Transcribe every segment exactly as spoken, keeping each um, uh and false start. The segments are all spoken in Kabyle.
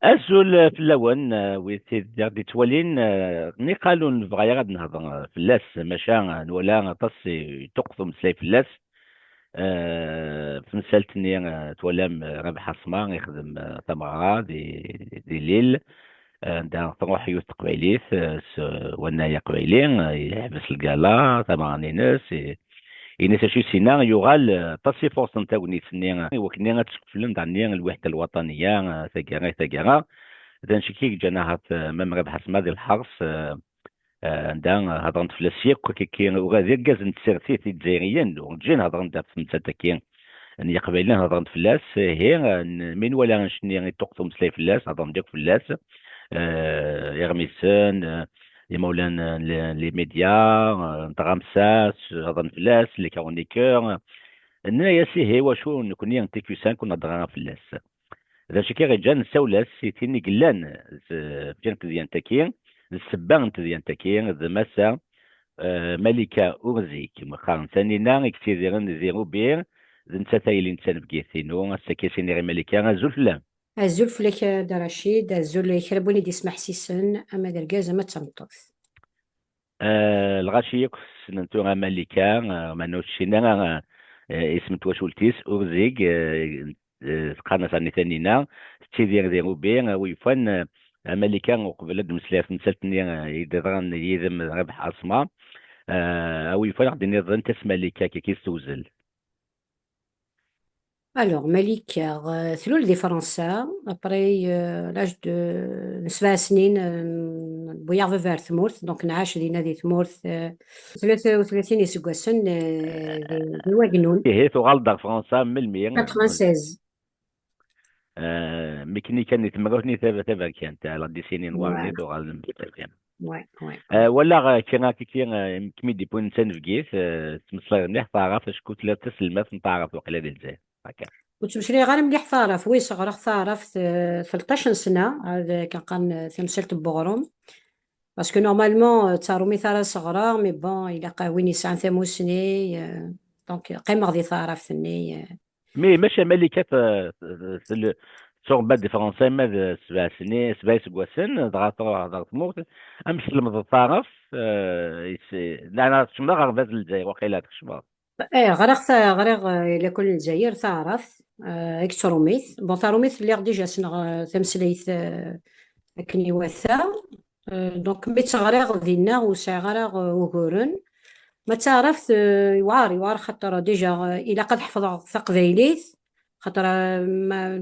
Azul fell-awen, eh, wid tid i ɣ-d-yettwalin, eh, niqal ur nebɣa ara ad nehder fell-as, maca, eh, nwala aṭas i, yeṭṭuqqet umeslay fell-as. Eh, f temsalt-nni, eh, twalam, eh, Rabeḥ Asma ixdem, eh, tameɣra di, di Lille, eh, anda truḥ yiwet teqbaylit, eh, s wannay aqbayli, eh, yeḥbes lgala, tameɣra-ines, i, ini-as acu i s-yenna, yuɣal, eh, aṭas i furṣen tagnit-nni, i wakken ad tskeflen daɣen lwiḥda lwaṭaniya, eh, taggara i taggara. D anecki i yeǧǧan ahat, eh, Mem Rabeḥ Asma di lḥers, eh, eh, anda, eh, hedren-d fell-as yakk, akkaki, ula d irgazen n tsertit izzayriyen, urǧin hedren-d ɣef tmettant-agi n Yeqbayliyen, hedren-d fell-as, ihi, eh, n-, mi nwala annect-nni iṭṭuqqet umeslay fell-as, hedren-d yakk fell-as, eh, iɣmisen, eh, imawlan, eh, n les, les médias, eh, n tɣamsa, s-, hedren fell-as, les chroniqueurs, eh, nenna-yas, ihi, wacu nekni n T Q cinq ur nhedder ara fell-as? D acu i k-iɣ-iǧǧan nessawel-as i tin i yellan d, f-, n tedyant-agi, d ssebba n tedyant-agi, d Massa, eh, Malika Urzig, mi qqaren Tanina, i yettidiren di Roubaix, d nettat ay yellan d tanebgit-inu. Ass-agi, ad s-iniɣ i Malika, azul fell-am. Azul fell-ak, a Dda Racid, azul i kra n win i d-yesmeḥsisen, ama d argaz, ama d tameṭṭut. Eh, lɣaci akk ssnen tura Malika, eh, meɛna ur ccin ara, eh, isem n twacult-is, Urzig, eh, eh, qqaren-as ɛni Tanina, tettidir di Roubaix, eh, a wi yufan, eh, Malika, uqbel ad d-nemmeslay ɣef temsalt-nni, eh, i d-yeḍran yid-m d Rabeḥ Asma, eh, a wi yufan ad ɣ-d-tiniḍ anta-tt Malika, akka i s-tewzel. Alors, Malika, euh, tlul di Fransa, après, euh, l'âge de, n sebɛa snin, euh, wwiɣ baba ar tmurt, donc nɛac dinna di tmurt, euh, tlata u tlatin iseggasen, euh, di, di Wagnun. Ihi tuɣaleḍ ar Fransa melmi? Quatre-vingt-seize. Euh, mi kni kan di tmurt-nni tab-, taberkant, à la décennie noire, ouais, i tuɣalem. Ouais, ouais. Euh, walaɣ, euh, kra kiki, euh, kem-id-yewwin d tanebgit, euh, tettmeslayeḍ mliḥ taɛrabt, acku telliḍ d taselmadt n taɛrabt waqila di Lezzayer. Akka. Ur ttmeslayeɣ ara mliḥ taɛrabt. Oui, ɣriɣ taɛrabt, euh, tleṭṭac n sna, ad kan qqaren, euh, tamsalt n weɣrum. Parce que normalement, euh, d taṛumit ara ɣreɣ, mais bon, ilaq win yesɛan tamussni, euh, donc qqimeɣ di taɛrabt-nni, euh. Mais maca Malika t-, t-, t-, ttuṛebba di Fransa ma d sebɛa snin, sebɛa iseggasen, dɣa truḥeḍ ɣer tmurt, amek tlemdeḍ taɛrabt, euh, is-, laɛna tkecmeḍ aɣerbaz n Lezzayer, waqila tkecmeḍ. Eh, ɣriɣ ta-, ɣriɣ, eh, lakul n Lezzayer, taɛrabt, eh, akked tṛumit. Bon, taṛumit lliɣ déjà ssneɣ, eh, tameslayt, eh, akken iwata. Eh, donc, mi tt-ɣriɣ dinna, ur sɛiɣ ara, eh, uguren. Ma d taɛrabt, eh, yewɛer, yewɛer xaṭer déjà, eh, ilaq ad ḥefḍeɣ taqbaylit, xaṭer, eh, ma,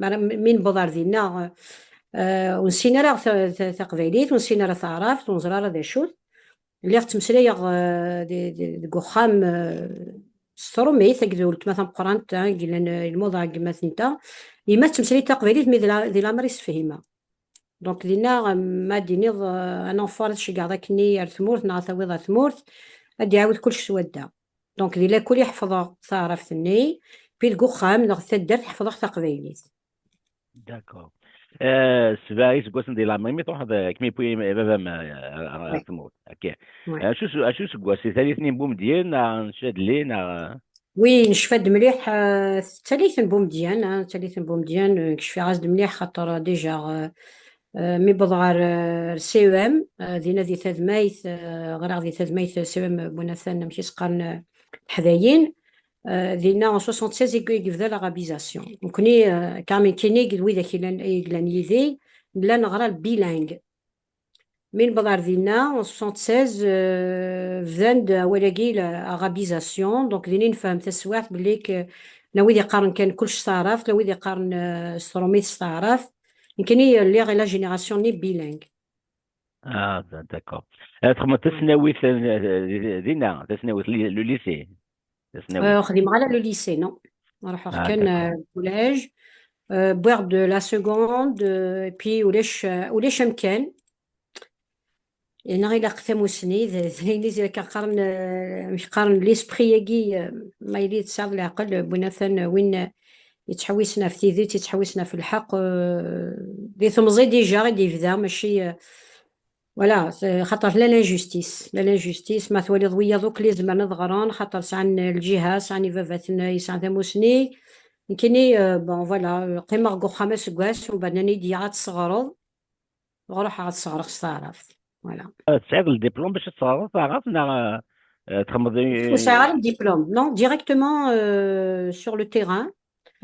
ma, mi newweḍ ar dinna, eh, ur nessin ara ta-, ta-, taqbaylit, ur nessin ara taɛrabt, ur neẓri ara d acu-t. Lliɣ ttmeslayeɣ, eh, di, di, deg uxxam, eh, s tṛumit, akked weltma tameqqrant, eh, i yellan, eh, lmuḍeɛ n gma-tnteɣ. Yemma tettmeslay taqbaylit, mi di la-, di lamer i s-fhimeɣ. Donc, dinna, eh, ma d-tiniḍ, eh, un enfant ara tceggɛeḍ akkenni ar tmurt, neɣ ad tawiḍ ar tmurt, ad d-iɛawed kullec s wadda. Donc, di lakul i ḥefḍeɣ taɛrabt-nni, puis deg uxxam, neɣ d taddart, ḥefḍeɣ taqbaylit. D'accord. Eh, sebɛa iseggasen di lamer, mi truḥeḍ, eh, kem-yewwi baba-m, eh, ar, ar, ar tmurt. Ok. Ouais. Eh, acu s-, acu seggas, di tallit-nni n Bumedyen, neɣ n Cadli, neɣ, eh? Oui, necfa-d mliḥ, eh, tallit n Bumedyen, eh, tallit n Bumedyen, eh, cfiɣ-as-d mliḥ, xaṭer, eh, déjà, eh, eh, mi wwḍeɣ ɣer, eh, C E M, eh, dinna di tadmayt, eh, ɣriɣ di tadmayt, eh, C E M Bunatan, amek i s-qqaren, eh, teḥdayin. Euh, dinna, en soixante-seize i, i yebda l'arabisation. Nekkni, euh, Carmen Koenig d widak i llan, i yellan yid-i, nella neɣra bilingue. Mi newweḍ ar dinna, en soixante-seize, euh, bdan-d awal-agi, l'arabisation. Donc, din i nefhem taswiɛt belli k-, la wid iqqaren kan kullec s taɛrabt, la wid iqqaren, euh, s tṛumit s taɛrabt. Nekkni, euh, lliɣ la génération-nni bilingue. Ah, d'accord. Eh, txedmeḍ tasnawit, eh, dinna, tasnawit, li-, le lycée. Tasnawit. Euh, xdimeɣ ala le lycée, non. Ruḥeɣ kan, euh, collège. Euh, wwiɣ-d la seconde, euh, et puis ulac, euh, ulac amkan. Yenna ilaq tamussni, d, d ayen i akka qqaren, euh, amek qqaren l'esprit-agi, euh, ma yili tesɛiḍ leɛqel, euh, Bunatan, euh, win, euh, yettḥewwisen ɣef tidet, yettḥewwisen ɣef lḥeqq, euh, di temẓi déjà i d-yebda, mačči, euh, voilà, c'est, xaṭer la l'injustice, la l'injustice, ma twaliḍ wiyaḍ akk li zemren ad ɣren, xaṭer sɛan lǧiha, sɛan ibabaten yesɛan tamussni, Nekkini, euh, bon, voilà, euh, qqimeɣ deg uxxam aseggas, umbeɛd nnan-iyi-d, "Ad tesseɣreḍ." Ruḥeɣ ad sseɣreɣ s taɛrabt. Voilà. Ah, tesɛiḍ ldiplum bac ad tesɣreḍ taɛrabt, neɣ, ah, ah, txedmeḍ i- Ur sɛiɣ ara diplôme, non, directement, euh, sur le terrain.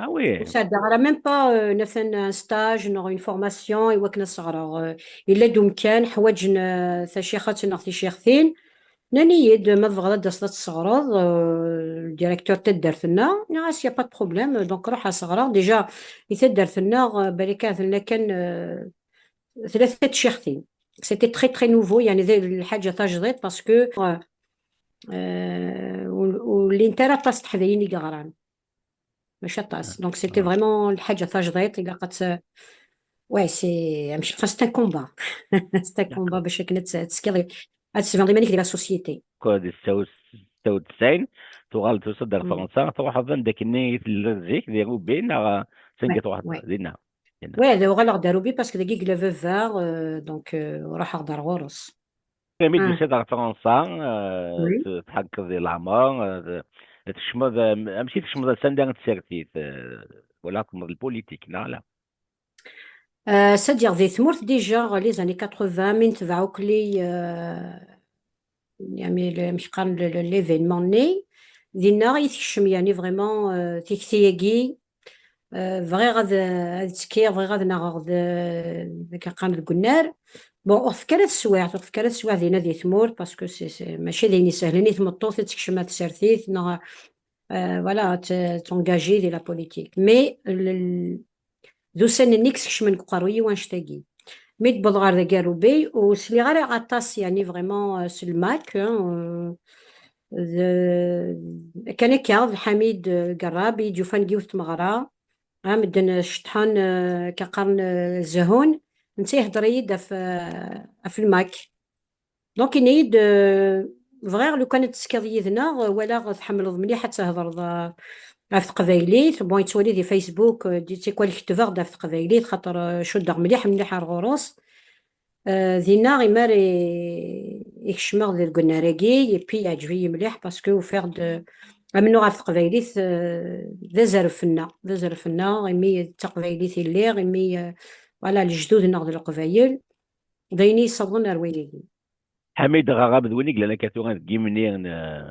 Ah oui. Ur sɛeddaɣ ara même pas, euh, nafan un stage neɣ une formation i wakken ad sɣreɣ. Euh, yella-d umkan, ḥwaǧen, euh, tacixet neɣ ticixtin. Nnan-iyi-d, "Ma tebɣiḍ ad d-taseḍ ad tesɣreḍ, euh, le directeur n taddart-nneɣ." Nniɣ-as, "Y a pas de problème." Donc, ruḥ ad sɣreɣ. Déjà, i taddart-nneɣ, euh, balak ahat nella kan, euh, tlata tcixtin. C'était très, très nouveau, يعني, d lḥaǧa tajdiṭ, parce que, euh, euh, ur, ur llint ara aṭas n teḥdayin i yeɣran. Mačči aṭas. Donc, c'était vraiment lḥaǧa tajdiṭ, ilaq ad tt-, ouais, c'est, enfin, c'est un combat. C'est un combat bac akken ad tt-, ad teskiḍ, ad tesbaniḍ iman-ik di la société. Quoi, di settaw-, settaw tesɛin, tuɣaleḍ tusiḍ-d ar Fransa, truḥeḍ anda akken i telliḍ zik, di Roubaix, neɣ sanga truḥeḍ dinna? Ouais, d uɣaleɣ-d ar Roubaix parce que dagi yella baba, euh, donc, euh, ruḥeɣ-d ar ɣur-s. Mi d-tusiḍ ar Fransa, euh, t-, tḥekkeḍ di leɛmer, euh, tkecmeḍ, euh, amek i tkecmeḍ ar sanda n tsertit, euh, wala txedmeḍ lpulitik, neɣ ala? Euh, c'est-à-dire, di tmurt, déjà, les années quatre-vingts, mi netbeɛ akk les, euh, يعني, le-, amek qqaren, le-, le-, l'événement-nni, dinna i tekcem, يعني, vraiment, euh, tikti-agi, euh, bɣiɣ ad, ad ttekkiɣ, bɣiɣ ad naɣeɣ d, d, akken qqaren, deg unnar. Bon, ur ɣ-tefki ara teswiɛt, ur ɣ-tefki ara teswiɛt dinna di tmurt, parce que c'est, c'est, mačči d ayen isehlen i tmeṭṭut ad tekcem ar tsertit, neɣ, euh, voilà, ad t-, t'engager di la politique. Mais, le-, d ussan-nni i yeskecmen deg uqerruy-iw annect-agi. Mi d-wwḍeɣ ɣer dagi ar Roubaix, ur sliɣ ara aṭas, يعني, vraiment, euh, s lmak, hein, euh, d-, kan akka, d Ḥamid, euh, Gerrab i yi-d-yufan deg yiwet tmeɣra, ha, medden ceṭṭḥen, euh, akken qqaren, euh, zehhun, netta ihedder-iyi-d ɣef, euh, ɣef lmak. Donc, yenna-yi-d, euh, bɣiɣ lukan ad teskiḍ yid-neɣ, euh, walaɣ tḥemmleḍ mliḥ ad thedreḍ, euh, ɣef teqbaylit. Bon, yettwali di Facebook, euh, di tikwal ketbeɣ-d ɣef teqbaylit, xaṭer, euh, cuddeɣ mliḥ, mliḥ ar ɣur-s. Euh, dinna, imi ara i-, i kecmeɣ deg unnar-agi, et puis yeɛǧeb-iyi mliḥ, parce que ufiɣ-d, euh, amennuɣ ɣef teqbaylit, euh, d azref-nneɣ, d azref-nneɣ, imi d taqbaylit i lliɣ, imi, euh, voilà, lejdud-nneɣ d Leqbayel, d ayen i yi-ssawḍen ar wayagi. Ḥamid Gerrab d win i yellan akka tura deg yimni n, euh,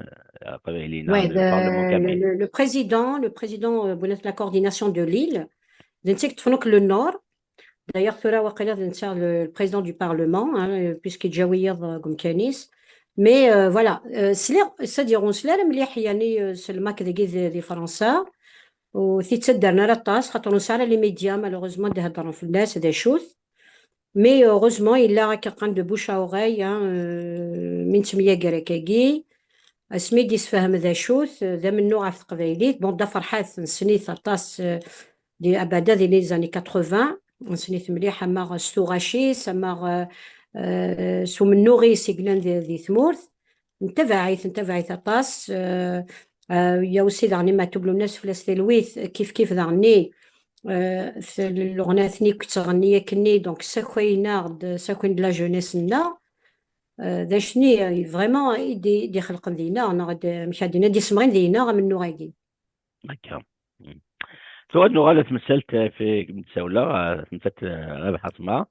Aqbayli, neɣ Ouais, le Parlement le, kabyle. Le, le président, le président, euh, de la coordination de l'île, d netta i yeṭṭfen akk le nord. D'ailleurs, tura waqila d netta le, le président du Parlement, hein, euh, puisque yeǧǧa wiyaḍ, euh, deg umkan-is. Mais, euh, voilà, euh, sliɣ, c'est-à-dire, ur nesli ara mliḥ, yani, euh, s lmak dagi di, di Fransa. Ur t-id-ttaddren ara aṭas, xaṭer ur nesɛi ara les médias, malheureusement, d-heddren fell-as, d acu-t. Mais heureusement, yella akken qqaren de bouche à oreille, hein, euh, mi nettemyager akkagi, asmi d-yessefhem d acu-t, d amennuɣ ɣef teqbaylit. Bon, Dda Ferḥat, nessen-it aṭas, euh, di, abada di les années quatre-vingts, nessen-it mliḥ, ama s tuɣac-is, ama, euh, euh, s umennuɣ-is i yellan di, di tmurt. Ntabaɛ-it, ntabaɛ-it aṭas. Euh, euh, il y a aussi daɣen Maɛtub Lwennas, fell-as talwit, kif kif daɣen-nni, euh, s-, leɣnat-nni i yettɣenni akkenni, donc ssakayen-aɣ-d, ssakayen-d la jeunesse-nneɣ. Euh, d acu-nni, euh, vraiment i d-, i d-ixelqen deg-neɣ, neɣ d-, amek ad d-iniɣ, i d-yessemɣin deg-neɣ amennuɣ-agi. Akka. Mm. Tura ad nuɣal ar tmessalt, eh, fi, nsawleɣ, eh, tmessalt, eh, Rabaḥ Asma,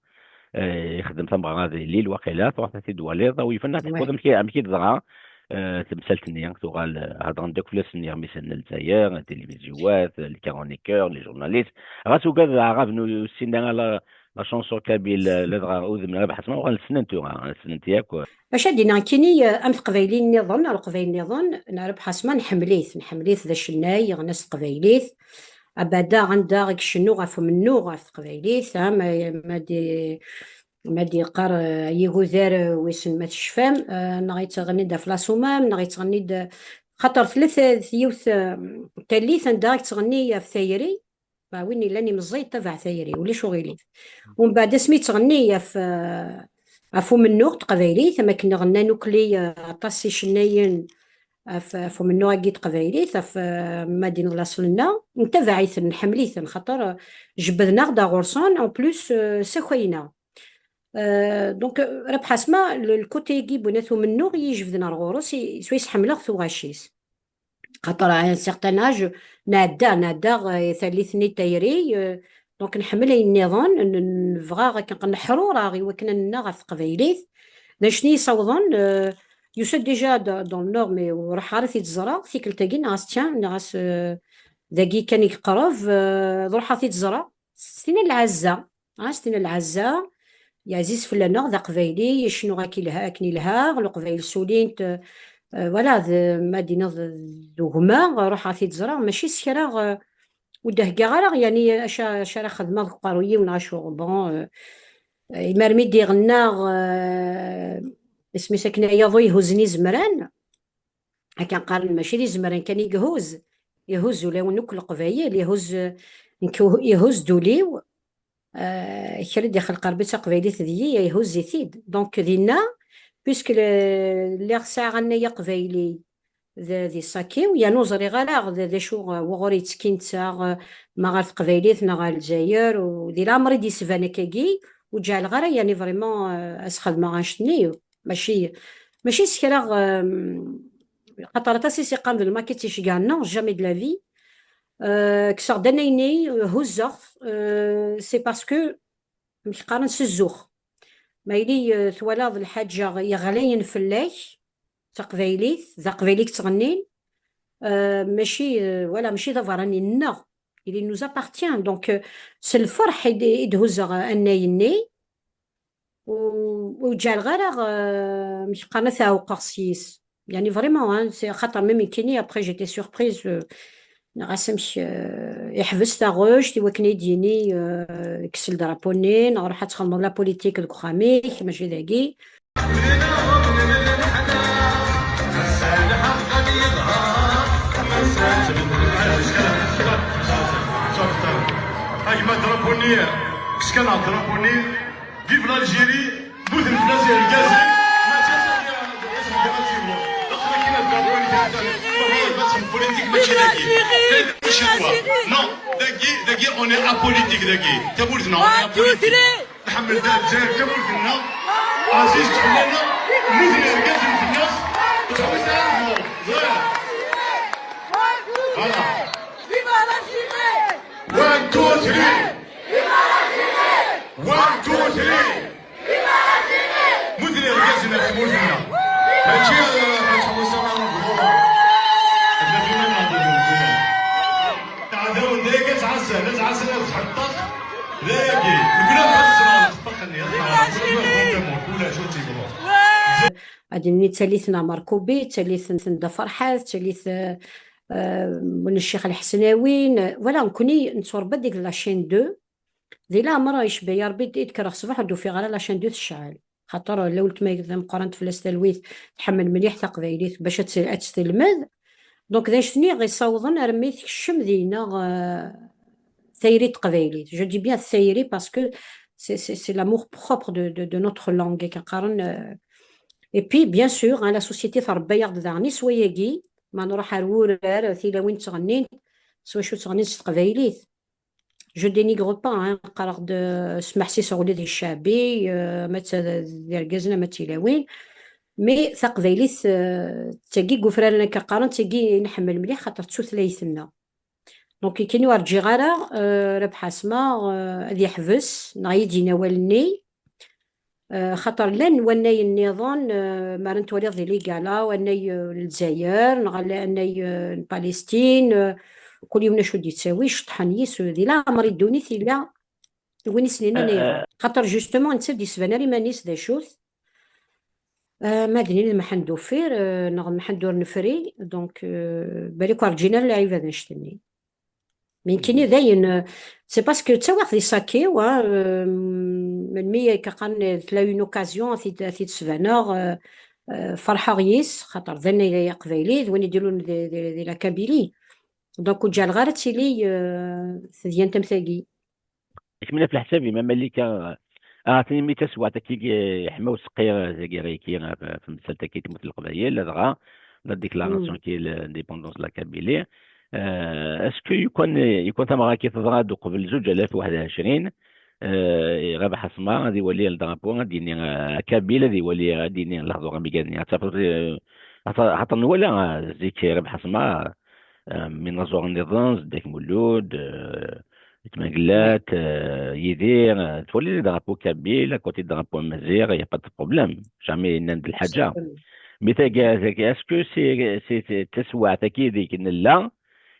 eh, ixeddem tameɣra di Lille, waqila, truḥ ad t-id-twaliḍ, a wi yufan ad teḥkuḍ amek i, amek i teḍra, eh, temsalt-nni, tuɣal, eh, heddren-d akk fell-asen yiɣmisen n Lezzayer, tilivizywat, les chroniqueurs, les journalistes. Ɣas ugad aɛrab n ur ssinen ara la, la chanson kabyle, eh, ladɣa udem n Rabaḥ Asma, uɣalen ssnen tura, ssnen-t yakk. Bac ad d-iniɣ nekkini, eh, am teqbayliyin nniḍen, leqbayel nniḍen, n Rabaḥ Asma, nḥemmel-it, nḥemmel-it d acennay, yeɣna s teqbaylit. Abada anda i icennu ɣef umennuɣ ɣef teqbaylit, ha, ma, ma d-, ma d-yeqqar, eh, yigudar, eh, wissen ma tecfam, eh, neɣ yettɣenni-d ɣef lasumam, neɣ yettɣenni-d, xaṭer tella t-, yiwet, eh, tallit anda i yettɣenni ɣef tayri, Bah, win yellan imeẓẓi yettabaɛ tayri, ulac uɣilif. Umbeɛd asmi yettɣenni ɣef, eh, ɣef umennuɣ n teqbaylit, am akken ɣennan ukli, eh, aṭas icennayen ɣef, ɣef umennuɣ-agi n teqbaylit, ɣef, eh, ma d-iniḍ laṣel-nneɣ, ntabaɛ-iten, nḥemmel-iten, xaṭer, eh, jebbden-aɣ-d ar ɣur-sen, en plus, eh, ssakayen-aɣ. Euh, donc, euh, Rabaḥ Asma, le, le côté-agi n winat umennuɣ i yi-ijebden ar ɣur-s, i, swayes ḥemmleɣ tuɣac-is. Xaṭer à un certain âge, nɛedda, nɛedda, euh, tallit-nni n tayri, euh, donc nḥemmel ayen nniḍen, n-, n-, nebɣa akken neḥrureɣ i wakken ad nennaɣ ɣef teqbaylit. D anect-nni yessawḍen, euh, yusa-d déjà d-, dans le nord, mais ur ruḥeɣ ara ad t-id-ẓreɣ, tikkelt-agi nniɣ-as tiens, nniɣ-as, euh, dagi kan i yeqreb, euh, ad ruḥeɣ ad t-id-ẓreɣ. S tin n lɛezza, ah, s tin n lɛezza, yeɛziz fell-aneɣ, d aqbayli, icennu akken ilha, akken ilha, leqbayel sulin-t, euh, voilà, d, ma d-iniḍ, d gma, ruḥeɣ ad t-id-ẓreɣ, mačči s kra, euh, ur d-heggaɣ ara, yani, acu, acu ara xedmeɣ deg uqerruy-iw, neɣ acu, bon, euh, euh, imar mi d-iɣenna, euh, isem-is akken, ay aḍu ihuzzen izemran, akken qqaren, mačči d izemran kan i ihuz, ihuz ulawen akk leqbayel, ihuz, nekk, ihuz-d ul-iw, euh, kra i d-ixelq Rebbi d taqbaylit deg-i, ihuz-it-id. Donc, dinna, puisque le-, lliɣ sɛiɣ annay aqbayli d, di ṣṣak-iw, yernu ur ẓriɣ ara d, d acu, euh, wuɣur yettekki netta, euh, ma ɣer teqbaylit neɣ ɣer Lezzayer, u di leɛmer i d-yesban akkagi, ur ǧeɛleɣ ara, yani, vraiment, euh, ad s-xedmeɣ annect-nni. Mačči, mačči s kra, euh, xaṭer aṭas i s-iqqaren d lmakit iceggɛen, non, jamais de la vie. Euh, kkseɣ-d annay-nni, euh, huzzeɣ-t, euh, c'est parce que, amek qqaren, s zzux. Ma yili, euh, twalaḍ lḥaǧa yeɣlayen fell-ak, taqbaylit, d aqbayli i yettɣennin, euh, mačči, euh, voilà, mačči d aberrani-nneɣ. Il nous appartient. Donc, euh, s lferḥ i d-, i d-huzzeɣ annay-nni. U-, ur ǧeɛleɣ ara, euh, amek qqaren, ad t-ɛewqeɣ s yis. Yani, vraiment, hein, c'est, xaṭer même nekkini, après, j'étais surprise, euh, nniɣ-as amek, euh, iḥbes taɣect, i wakken i d-yini, euh, kkes drapeau-nni, neɣ ruḥ ad txedmeḍ la politique deg uxxam-ik, mačči dagi. A gma drapeau-nni, kkes kan drapeau-nni. Vive l'Algérie, muten fell-as yergazen, mačči d acu kan ad tiweḍ. Aql-akin ad drapeau-nni, politique mačči dagi. Mačči dagi. Non, dagi, dagi, on est apolitique dagi. Tamurt-nneɣ, on est apolitique. Nḥemmel Lezzayer d tamurt-nneɣ. Ɛziz fell-aneɣ, muten yergazen fell-as. Ur teḥbes ara lehdur. Ẓriɣ. Voilà. One, two, three. One, two, three. Muten yergazen ɣef tmurt-nneɣ. Mačči, eh, ad tḥewwes ara lehdur. Ad naf iman-nneɣ d lehdur. Iɛdawen d ayagi ad ttɛassan, ad ttɛassan ad tḥeṭṭeq. D ayagi. Nekni ad ttreɣ lexfaq-nni, ad ttreɣ. Ulac, ulac, ulac. Ad nini d tallit n Ɛmer Kubi, d tallit n Tenda Ferḥat, d tallit, euh, euh, n Ccix Lḥesnawi, n-, voilà, nekkni netturebba deg la chaîne deux. Di leɛmer icebba-yi Rebbi i d-kkreɣ ṣṣbeḥ ur d-ufiɣ ara la chaîne deux tecɛel. Xaṭer la weltma tameqqrant fell-as talwit, tḥemmel mliḥ taqbaylit bac ad tt-, ad tt-telmed. Donc, d anect-nni i ɣ-yessawḍen armi tekcem deg-neɣ, euh, tayri n teqbaylit. Je dis bien tayri parce que c'est, c'est, c'est l'amour propre de, de, de notre langue, akken qqaren, euh. Et puis, bien sûr, hein, la société tṛebba-yaɣ-d daɣen s wayagi, ma nṛuḥ ar wurar, tilawin ttɣennint, s wacu ttɣennint s teqbaylit. Je dénigre pas, hein, qqareɣ-d, euh, smeḥsiseɣ ula di ccaɛbi, euh, ma d ta-, d irgazen, ama d tilawin. Mais taqbaylit, euh, d tagi i yufraren, akka qqaren, d tagi i nḥemmel mliḥ, xaṭer d tutlayt-nneɣ. Donc, nekkini ur ǧǧiɣ ara, euh, Rabeḥ Asma, euh, ad yeḥbes, neɣ ad yi-d-yini awal-nni. Euh, xaṭer llan wannayen nniḍen, euh, mi ara nettwaliḍ di Ligala, wannay, euh, n Lezzayer, neɣ ala annay, euh, n Palestine, euh, kul yiwen acu d-yettawi, ceṭṭḥen yis, euh, di leɛmer i ddunit yella win i s-nnan, euh, ayɣer. Xaṭer, justement, netta ur d-yesban ara iman-is d acu-t. Euh, ma d nini d Mḥend Uffir, euh, neɣ d Mḥend Ur Nefri, donc, euh, balak ur ǧǧin ara lɛibad annect-nni. Mais nekkini dayen, euh, c'est parce que ttawiɣ di ṣṣak-iw, hein, euh, melmi akka qqaren, tella une occasion, ad t-id, ad t-id-sbaneɣ, euh, euh, ferḥeɣ yis, xaṭer d annay aqbayli, d win i d-ilun di, di, di la Kabylie. Donc, ur ǧǧaleɣ ara ad tili, euh, tedyant am tagi. Kemmini ɣef leḥsab-im, a Malika, ah, tini mi taswiɛt akka i yeḥma useqqi, eh, dagi, ɣef, ɣef temsalt-agi, tmurt n Leqbayel, ladɣa la déclaration, mm, qui est l'indépendance de la Kabylie. Euh, est-ce que yukan, yukan tameɣra-agi teḍra-d uqbel zuǧ alaf u waḥed u ɛecrin, euh, Rabeḥ Asma ad iwali le drapeau, ad d-yini, euh, Kabyle, ad iwali, ad d-yini lehdur am igan-nni. Ad tafeḍ, euh, xaṭer, xaṭer nwala, euh, zik Rabeḥ Asma, euh, inaẓuren nniḍen, Zeddak Mulud, euh, Tmangellat, euh, Yidir, euh, twaliḍ les drapeaux kabyles, à côté de drapeau amaziɣ, il y a pas de problème. Jamais nnan-d lḥaǧa. Exactement. Mais tagi, tagi, est-ce que c'est, c'est, c'est taswiɛt-agi deg nella,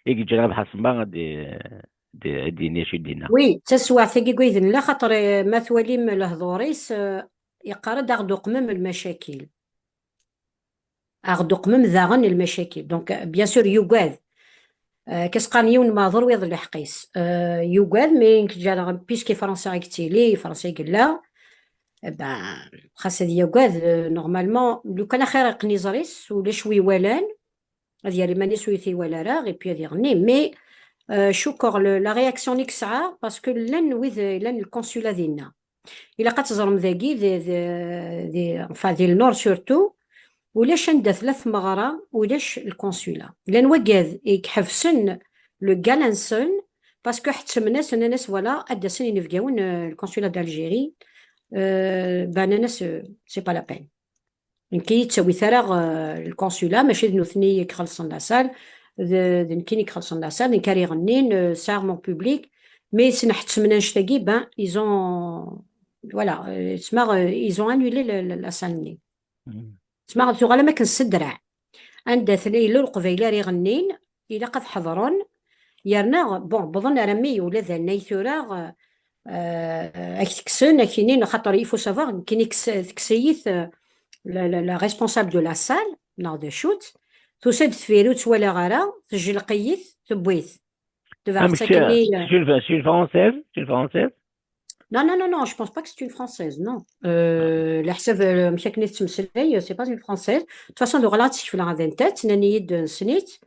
i yeǧǧan Rabaḥ Asemma ad d-, d-, ad d-yini acu i d-yenna? Oui, d taswiɛt-agi deg nella, xaṭer, euh, ma twalim lehdur-is, euh, yeqqar-d aɣ-d-uqmem lmacakil. Aɣ-d-uqmem daɣen lmacakil. Donc, euh, bien sûr, yugad. Euh, kas qqaren yiwen maɛdur wiḍ lḥeqq-is. Euh, yugad, mais nekk ǧǧaleɣ, puisque Fransa i yettili, Fransa i yella, eh ben, xas ad yagad, euh, normalement, lukan axir iqqen iẓri-s, ulac wi walan, ad yerr iman-is ur t-iwala ara, et puis ad iɣenni. Mais, euh, cukkeɣ le, la réaction i yesɛa, parce que llan wid, llan le consulat dinna. Ilaq ad teẓrem dagi, di, di, di, enfin, di le nord surtout, ulac anda tella tmeɣra, ulac le consulat. Llan wagad i iḥebsen le gala-nsen, parce que ḥettmen-as, nnan-as, voilà, ad d-asen inebgawen, euh, le consulat d'Algérie, euh, ben, nnan-as, euh, c'est pas la peine. Nekk i yi-ttawit ara, euh, le consulat, mačči d nutni i ixellṣen la salle, d, d nekkini i ixellṣen la salle, nekk ara iɣennin, euh, sɛiɣ mon public, mais sneḥ ḥettmen annect-agi, ben, ils ont, voilà, euh, tma, euh, ils ont annulé la, la, la salle-nni. Mm. Tma, tuɣal am akken s ddreɛ. Anda tella yella Leqbayel ara iɣennin, ilaq ad ḥeḍren, yerna, bon, wwḍen armi ula d annay tura, euh, euh, ad k-t-kksen, ad k-inin, xaṭer il faut savoir, nekkini kkes-, tekkes-iyi-t, euh, la, la, la responsable de la salle, neɣ d acu-tt, tusa-d deffir ur tt-walaɣ ara, tejleq-iyi-t, tewwi-t. Tebɛeɣ-tt akkenni, euh, c'est une, c'est une Française? C'est une Française? Non, non, non, non, je pense pas que c'est une Française, non. Euh, leḥsab, euh, amek akken i tettmeslay, c'est pas une Française. De toute façon, d uɣalaɣ ad tt-kefleɣ ad tent-, nnan-iyi-d, nessen-itt.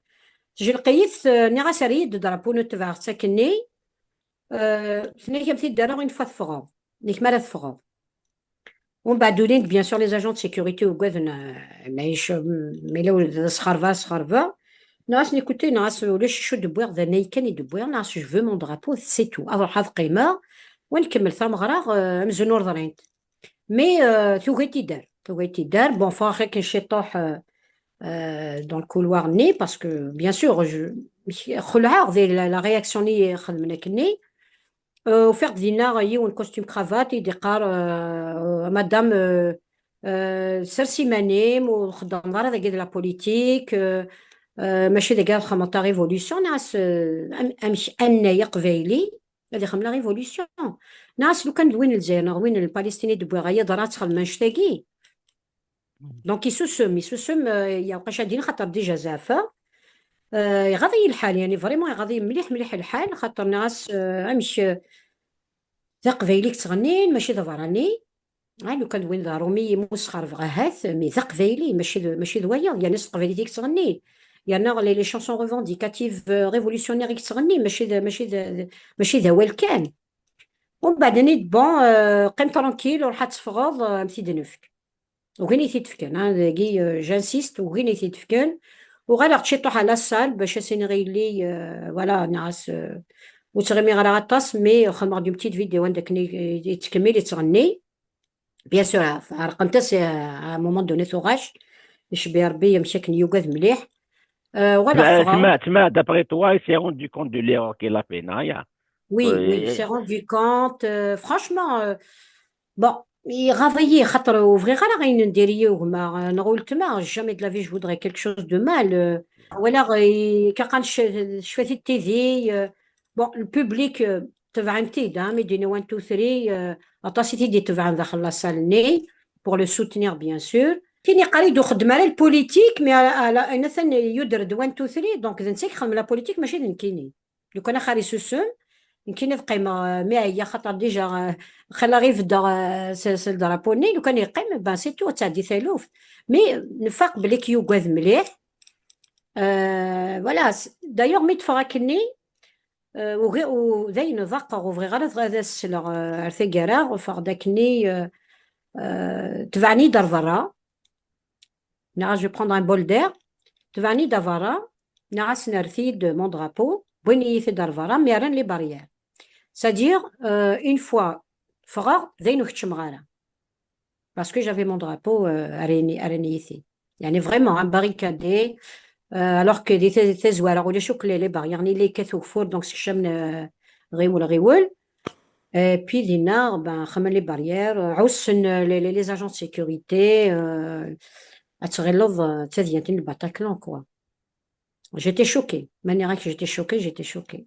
Tejleq-iyi-t, euh, nniɣ-as err-iyi-d drapeau-nu, tebɛeɣ-tt akkenni. Euh, tenna-k am t-id-rreɣ une fois teffɣeḍ. Nekk mi ara teffɣeḍ. Umbeɛd ulin-d, bien sûr, les agents de sécurité ugaden, euh, ma yec-, ma yella d asxerba, asxerba. Nniɣ-asen, écoutez, nniɣ-as, ulac acu d-wwiɣ, d annay kan i d-wwiɣ, nniɣ-as, je veux mon drapeau, c'est tout. Ad ruḥeɣ ad qqimeɣ, wa nkemmel tameɣra, euh, amzun ur ḍrint. Mais, euh, tugi-t-id-ar, tugi-t-id-ar. Bon, ffɣeɣ akken ciṭuḥ, euh, euh, dans le couloir-nni, parce que, bien sûr, je, xelɛeɣ di la, la réaction-nni xedmen akkenni. Euh, ufiɣ-d dinna yiwen costume cravate i d-iqqar, euh, madame, euh, euh, sers iman-im, ur txeddmeḍ ara dagi de la politique, euh, euh, mačči dagi ara txedmeḍ ta révolution, nniɣ-as, euh, am-, amek annay aqbayli ad ixdem la révolution? Nniɣ-as, lukan d win n Lezzayer neɣ win n Palestine i d-wwiɣ, ay yeḍra ad txedmem annect-agi. Donc, isusem, isusem, euh, ya uqac ad din, xaṭer déjà zeɛfeɣ. Euh, iɣaḍ-iyi lḥal, yani, vraiment, iɣaḍ-iyi mliḥ, mliḥ lḥal, xaṭer nniɣ-as, euh, amek, euh, d aqbayli i yettɣennin, mačči d aberrani. Ah, lukan d win d aṛumi, imi ur sxerbeɣ ahat, mais d aqbayli, mačči d, mačči d wayeḍ, yani, s teqbaylit i yettɣenni. Yerna les, les chansons revendicatives, euh, révolutionnaires i yettɣenni, mačči d, mačči d, mačči d awal kan. Umbeɛd nni-d, bon, euh, qqim tranquille, ruḥ ad teffɣeḍ, euh, am t-id-nefk. Ugin i t-id-fkan, hein, dagi, euh, j'insiste, ugin i t-id-fkan. Uɣaleɣ-d ciṭuḥ à la salle bac ad s-iniɣ i yelli, euh, voilà, nniɣ-as, euh, ur ttɣimiɣ ara aṭas, mais xedmeɣ-d une petite vidéo anda akken i, i, yettkemmil yettɣenni. Bien sûr, ɛerqent-as, euh, à un moment donné tuɣac, icebbi Rebbi amek akken yugad mliḥ. Euh, uɣaleɣ ffɣeɣ. Tma, tma, d'après toi, il s'est rendu compte de l'erreur qu'il a fait, naya? Oui, oui, il s'est rendu compte, euh, franchement, euh, bon, iɣaḍ-iyi, xaṭer ur bɣiɣ ara ayen n diri yugma, euh, neɣ uletma, jamais de la vie je voudrais quelque chose de mal, euh, walaɣ, euh, kaqan cfat-id tidi, euh, bon, le public, euh, tebɛen-t-id, hein, mi d-yenna one, two, three, euh, aṭas i t-id-itebɛen daxel la salle-nni, pour le soutenir, bien sûr. Tin yeqqar-iyi-d ur xeddem ara le politique, mais à la, à la, atan yuder-d one, two, three, donc d netta i ixedmen la politique, mačči d nekkini. Lukan axir isusem, nekkini ad qqimeɣ, euh, mi ɛyiɣ, xaṭer déjà, euh, xilla ɣi beddeɣ, euh, s, s le drapeau-nni, lukan yeqqim, ben, c'est tout, ad tɛeddi taluft. Mais nfaq belli k-yugad mliḥ. Euh, voilà, s-, d'ailleurs, mi d-ffɣeɣ akkenni, euh, ugi-, u-, dayen ḍaqeɣ, ur bɣiɣ ara ad, ad as-sleɣ, euh, ar taggara, ffɣeɣ-d akkenni, euh, euh, tebɛen-iyi-d ar berra. Nniɣ-as, je vais prendre un bol d'air. Tebɛen-iyi-d ar berra. Nniɣ-asen, rret-iyi-d mon drapeau. Wwin-iyi-t-id ar berra, mi rran les barrières. C'est-à-dire, euh, une fois ffɣeɣ, dayen ur keččmeɣ ara. Parce que j'avais mon drapeau, euh, rran-, rran-iyi-t-id. Yani, vraiment, hein, barricadé. Euh, alors que di ta- tazwara ulac akk les, les barrières, ni la yekkat ugeffur, donc sekcam, euh, ɣiwel ɣiwel. Et puis dinna, ben, xemmen les barrières, euh, ɛussen, euh, les, les, les agents de sécurité, euh, ad tɣileḍ, euh, d tadyant n le Bataclan, quoi. J'étais choquée. Ma nniɣ-ak j'étais choquée, j'étais choquée.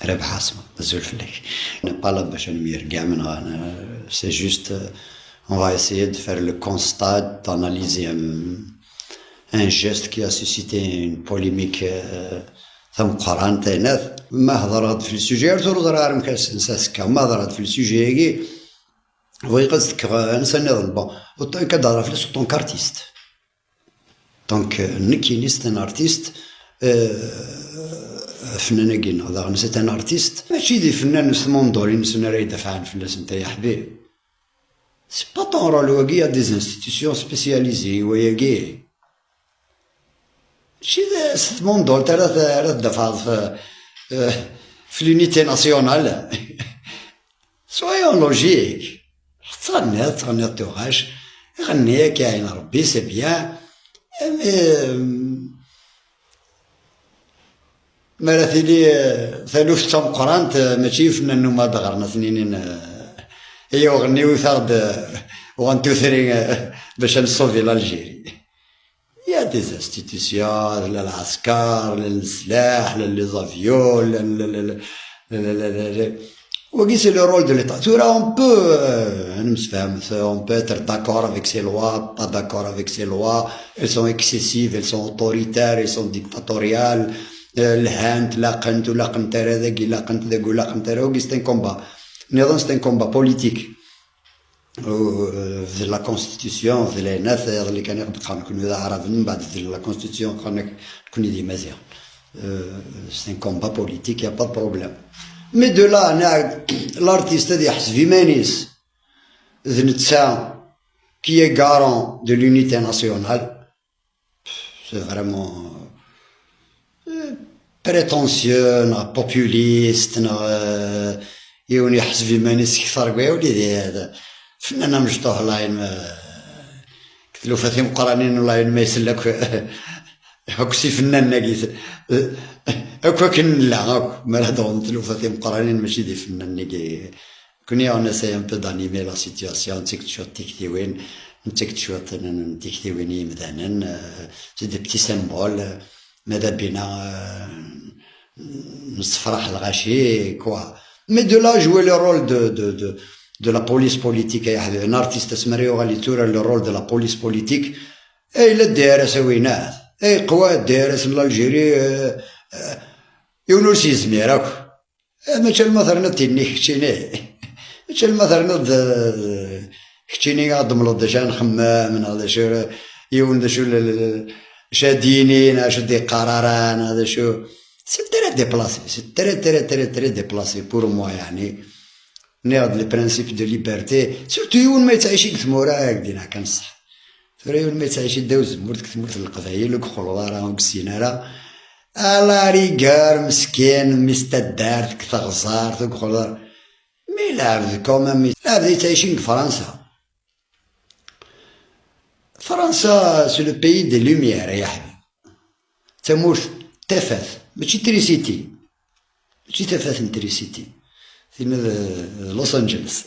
Rabeḥ Asma, azul fell-ak. On n'est pas là باش نمير كاع من غانا. C'est juste, euh, on va essayer de faire le constat, d'analyser un, un geste qui a suscité une polémique, euh, tameqqrant, taynat. Ma hedreɣ-d fi le sujet, ar tura ur ẓriɣ ara amek ara s-, s-, azekka. Ma hedreɣ-d fi le sujet-agi, bɣiɣ ad s-d-fkeɣ, euh, ansa nniḍen. Bon, autant que ad hedreɣ fell-as autant qu'artiste. Donc, euh, nekkini c'est un artiste, euh, afennan-agi-nneɣ daɣen c'est un artiste, mačči d ifennanen s tmundulin-nsen ara idafɛen fell-asen, ay aḥbib. C'est pas ton rôle wagi, il y a des institutions spécialisées i wayagi. Mačči d, s tmundult ara t-, ara tdafɛeḍ f, euh, f l'unité nationale. Soyons logiques. Tettɣenniḍ, tettɣenniḍ tuɣac, ɣenni akka, ɛin Rebbi, c'est bien. Mais, euh, mi ara tili, euh, taluft d tameqqrant, euh, mačči ifennanen n umadaɣ ɣer-n ad ten-inin, euh, ay uɣenniwet-aɣ-d, euh, one, two, three, euh, bac ad nessauver l'Algérie. Il y a des institutions, llan lɛesker, llan leslaḥ, llan les avions, llan, llan, llan, llan, llan, llan, llan. Wagi, c'est le rôle de l'État. Tura, on peut, euh, ad nemsefham, on peut être d'accord avec ces lois, pas d'accord avec ces lois, elles sont excessives, elles sont autoritaires, elles sont dictatoriales, euh, lhant, laqent, ur laqent ara dagi, laqent dagi, ur laqent ara, wagi, c'est un combat. Nniḍen, c'est un combat politique. Euh, de la constitution, de la N F, iḍelli kan i ɣ-d-qqaren kunwi d aɛraben, mbeɛd de la constitution qqaren-ak kunwi d imaziɣen. Euh, c'est un combat politique, y a pas de problème. Mais de là, na-, l'artiste ad yeḥseb iman-is d netta qui est garant de l'unité nationale, c'est vraiment, euh, prétentieux, neɣ populiste, neɣ, euh, yiwen yeḥseb iman-is kter n waya, ula d fennan amecṭuḥ, layen ma, deg tlufa timeqqranin, layen ma isell akk, akk s ifennanen-agi, akk akken nella, akk, mi ara d-ɣen tlufa timeqqranin, mačči d ifennanen-agi. Kunwi, on essaie un peu d'animer la situation, nettak-d cwiṭ tiktiwin, nettak-d cwiṭ n, n tiktiwin i yimdanen, euh, c'est des petits symboles, euh, mada bina, euh, nessefraḥ lɣaci, quoi. Mais de là, jouer le rôle de, de, de, de la police politique, ay aḥbib, un artiste asmi ara yuɣal yetturar le rôle de la police politique, ay la D R S a winat, ay qwa D R S n l'Algérie, euh, euh, yiwen ur s-yezmir akk. Eh, mačči alma terniḍ tinni keččini. Mačči alma terniḍ d, d, keččini ad d-temleḍ d acu ara nxemmem, neɣ d acu ara, yiwen d acu l-, l-, l-, acu ad d-yini, neɣ acu d-iqqar ara, neɣ d acu. C'est très déplacé, c'est très, très, très, très déplacé pour moi, yeɛni. Nniɣ-d le principe de liberté, surtout yiwen ma yettɛici deg tmura, ak-d-iniɣ kan ṣṣeḥ. Tura yiwen ma yettɛici ddaw tzemmurt, deg tmurt n Leqbayel, ur yeqleḍ ara, ur yessin ara. À la rigueur, meskin, mmi-s n taddart, deg teɣzart, ur yeqleḍ ara. Mais lɛebd quand même, lɛebd yettɛicin deg Fransa. Fransa, c'est le pays des lumières, ay aḥbib. Tamurt n tafat, mačči trisiti. Mačči tafat n trisiti. Tinna d, d Los Angeles.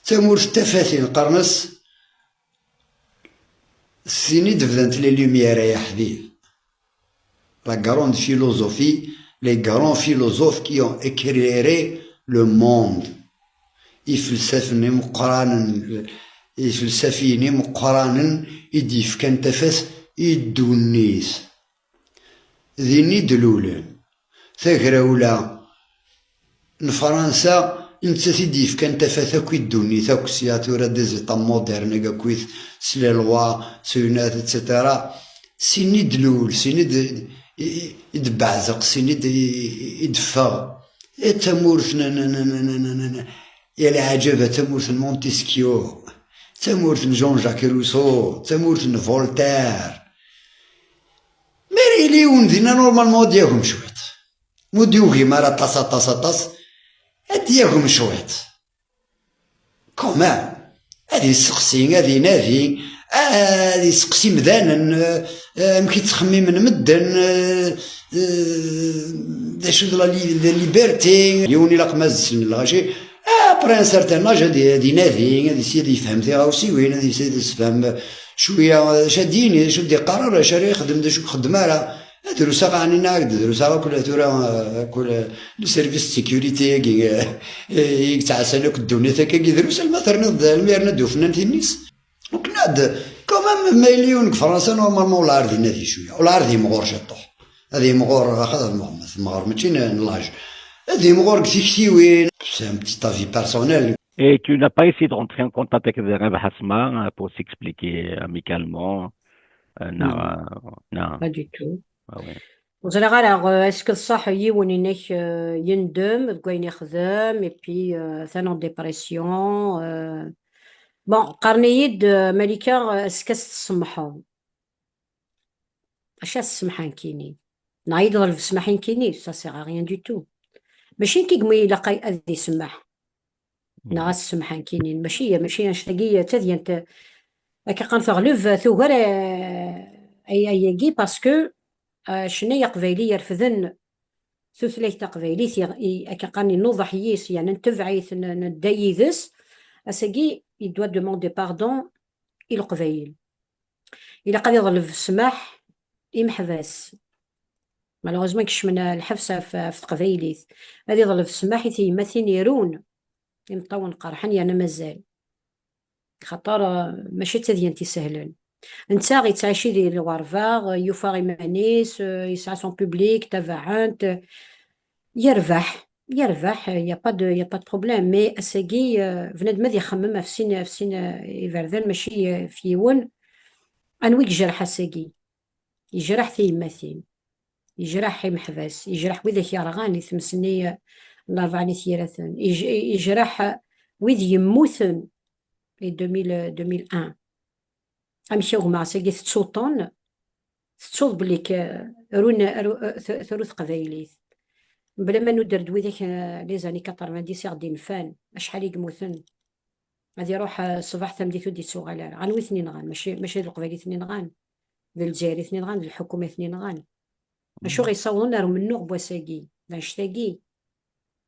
Tamurt n tafatin, qqaren-as, sin i d-bdant les lumières, ay aḥbib. La grande philosophie, les grands philosophes qui ont éclairé le monde. Ifelsafen imeqqranen, ifelsafiyen imeqqranen i d-yefkan tafat i ddunit. Din i d-lulen. Tagrawla n Fransa, nettat i d-yefkan tafat akk i ddunit akk, sya tura des états modernes akkit, s les lois, s unat, et cetera. Sin i d-lul, sin i d-, i, i d-beɛzeq, sin i d-, i, i d-ffeɣ. I d tamurt n, n, n, n, n, n, n, ya leɛǧab, a tamurt n Montesquieu, tamurt n Jean-Jacques Rousseau, tamurt n Voltaire. Mi ara yili yiwen dinna, normalement, ad yagem cwiṭ. Ma ur d-yugim ara aṭas, aṭas, aṭas, ad yagem cwiṭ. Quand même, ad yesseqsi, ad inadi, Ad yesteqsi imdanen, eh, amek i ttxemmimen medden, eh, eh, d acu d la li-, la liberté. Yiwen ilaq ma ad ssnen lɣaci, après un certain âge, ad, ad inadi, ad yessi ad yefhem tiɣawsiwin, ad yessi ad yessefhem cwiya, eh, d acu ad d-yini, d acu d-iqqar, d acu ara yexdem, d acu ur ixeddem ara. Ad drus-aɣ ɛni neɣ ad drus-aɣ akk tura, eh, akk le service de sécurité-agi, eh, eh, i yettɛassan akk ddunit akkagi, drus alma terniḍ, almi yerna d-ufnan tin-is. Uknad, quand même, ma yella yiwen deg Fransa, normalement, ula ar dinna di cwiya. Ula ar d imɣur ciṭuḥ. Ad imɣur, axaṭer temɣer, temɣer mačči n, n l'âge. Ad imɣur deg tiktiwin. C'est un petit avis personnel. Et tu n'as pas essayé de rentrer en contact avec Rabaḥ Asma, euh, pour s'expliquer amicalement, euh, non, non. Pas du tout. Ah ouais. Ur ẓriɣ ara, euh, est-ce que ṣṣeḥ yiwen inek, euh, yendem deg wayen ixdem, et puis, euh, atan en dépression, euh, bon, qqaren-iyi-d, euh, Malika, euh, est-ce que as-tsemḥeḍ? Acu as-semḥen kini? Neɣ ad yeḍleb ssmaḥ nekkini, ça sert à rien du tout. Mačči nekk i yemma ilaq ay-, ad isemmeḥ. Neɣ ad semḥen kinin. Mačči, mačči annect-agi, d tadyant, akka qqaren teɣleb, tugar, eh, ay-, ayagi, parce que, eh, ccna aqbayli yerfden tutlayt taqbaylit, i, i, akka qqaren, inuḍeḥ yis, yani, ntebeɛ-it, n-, nedda yid-s, ass-agi, il doit demander pardon i Leqbayel. Ilaq ad iḍleb ssmaḥ i imeḥbas. Malheureusement, kecmen lḥebs ɣef, ɣef teqbaylit. Ad iḍleb ssmaḥ i tyemmatin irun, imeṭṭawen qerḥen yerna mazal. Xaṭer, eh, mačči d tadyant isehlen. Netta yettɛici di lɣerba, eh, yufa iman-is, eh, yesɛa son public, tabaɛent, eh, yerbeḥ, yerbeḥ, eh, y a pas de, y a pas de problème. Mais ass-agi, eh, bnadem ad ixemmem ɣef sin, ɣef sin, eh, iberdan, mačči, eh, ɣef yiwen. Anwa i yejreḥ ass-agi? Yejreḥ tiyemmatin, yejreḥ imeḥbas, yejreḥ widak yerɣan i tmes-nni, eh, n Larebɛa n At Yiraten, yej-, yejreḥ wid yemmuten i deux mille, deux mille un. Amek a gma, ass-agi tettuḍ-ten, tettuḍ belli k-, run, ru-, t-, tru teqbaylit. Mebla ma nudder-d widak, eh, les années quatre-vingt-dix i ɣ-d-infan, acḥal i yemmuten. Ad iruḥ, eh, ṣṣbeḥ tameddit ur d-ittuɣal ara. Anwi ten-inɣan? Mačči, mačči d Leqbayel i ten-inɣan, d Lezzayer i ten-inɣan, d lḥukuma i ten-inɣan. Acu ɣ-yessawḍen ar umennuɣ n wass-agi, d annect-agi.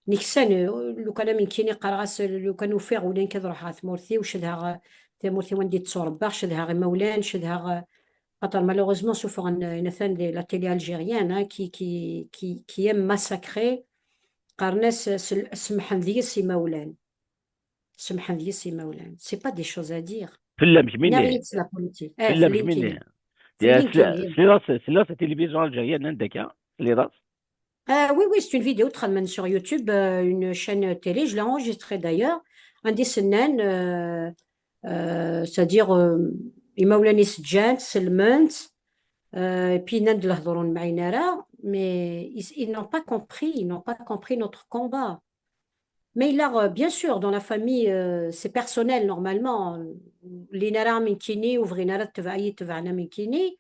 Neksan, eh, lukan am nekkini qqareɣ-as, lukan ufiɣ ula nekk ad ruḥeɣ ɣer tmurt-iw, cedhaɣ, eh, tamurt-iw anda i d-tturebbaɣ, cedhaɣ imawlan, cedhaɣ, eh, xaṭer malheureusement suffɣen, eh, atan di la télé algérienne, hein, qui, qui, qui, qui aime massacrer, qqaren-as, eh, sel-, semmḥen deg-s imawlan. Semmḥen deg-s imawlan. C'est pas des choses à dire. Fell-am, kemmini. Neɣ la politique. Eh, fell-am, kemmini. Fell-am, kemmini. Tella, tella la télévision algérienne, anda akka? Tella. Euh, oui, oui, c'est une vidéo très sur YouTube, euh, une chaîne télé, je l'ai enregistrée d'ailleurs. Un des, euh, euh, c'est-à-dire, euh, imawlan-is ǧǧan-t, sellmen-t, euh, et puis nnan-d lehdur ur nemɛin ara, mais ils, ils n'ont pas compris, ils n'ont pas compris notre combat. Mais là, euh, bien sûr, dans la famille, euh, c'est personnel, normalement. Lli nara minkini, ou bɣin ara tebɛi, tebɛna minkini,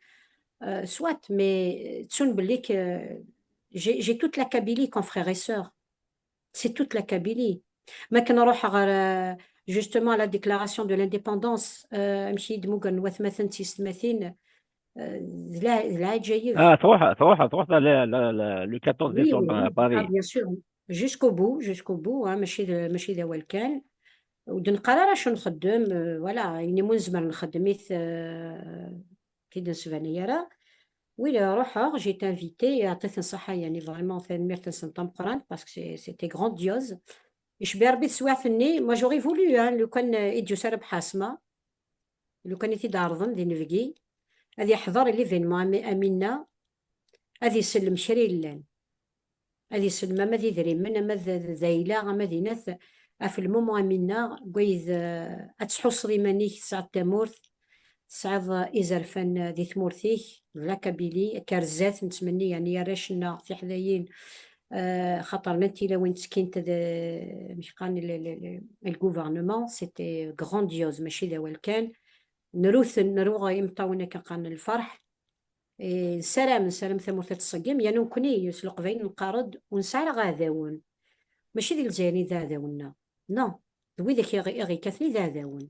euh, soit, mais, euh, tsun belli que j'ai, j'ai toute la Kabylie comme frères et sœurs. C'est toute la Kabylie. Ma kan ruḥeɣ ɣer, euh, justement, la déclaration de l'indépendance, euh, amek i d-mmugren watmaten d tiyessetmatin, euh, d la-, d lɛaǧayeb. Ah, tṛuḥ, tṛuḥ, tṛuḥ, la, la, la, le quatorze décembre à Paris. Oui, oui, oui. Ah, bien sûr. Jusqu'au bout, jusqu'au bout, hein, mačči d, mačči d awal kan. Ur d-neqqar ara acu nxeddem, euh, voilà, ayen umi nezmer nxeddem-it, euh, ur t-id-nesbanay ara. Oui, ruḥeɣ, j'ai été invitée, yeɛṭi-ten ṣṣeḥḥa, yani, vraiment, tanemmirt-nsen tameqqrant, parce que c'est, c'était grandiose. Icbi Rebbi teswiɛt-nni, moi, j'aurais voulu, hein, lukan, euh, i d-yusa Rabaḥ Asma, lukan i t-id-ɛerḍen d inebgi, ad yeḥḍer i l'événement Ami-, Amina, ad isellem kra yellan. Ad isellem ama d idrimen, ama d, d, d ayla, ama d inat, ɣef le moment Amina, deg wayen, euh, ad tḥusseḍ iman-ik tesɛiḍ tamurt, tesɛiḍ, euh, izerfan, euh, di tmurt-ik, d la Kabylie, akka ar zdat, nettmenni, yani, arrac-nneɣ, tiḥdayin, euh, xaṭer llant tilawin ttekkint d, amek qqaren, le, le, le, le gouvernement, c'était grandiose, mačči d awal kan. Nru-ten, nru imeṭṭawen akka qqaren lferḥ. Eh, nessaram, nessaram tamurt ad tṣeggem, yerna nekkni, s Leqbayel, neqqar-d, ur nesɛi ara aɛdawen. Mačči d Lezzayer i d aɛdaw-nneɣ. Non. D widak i ɣ-, i ɣ-yekkaten i d aɛdawen.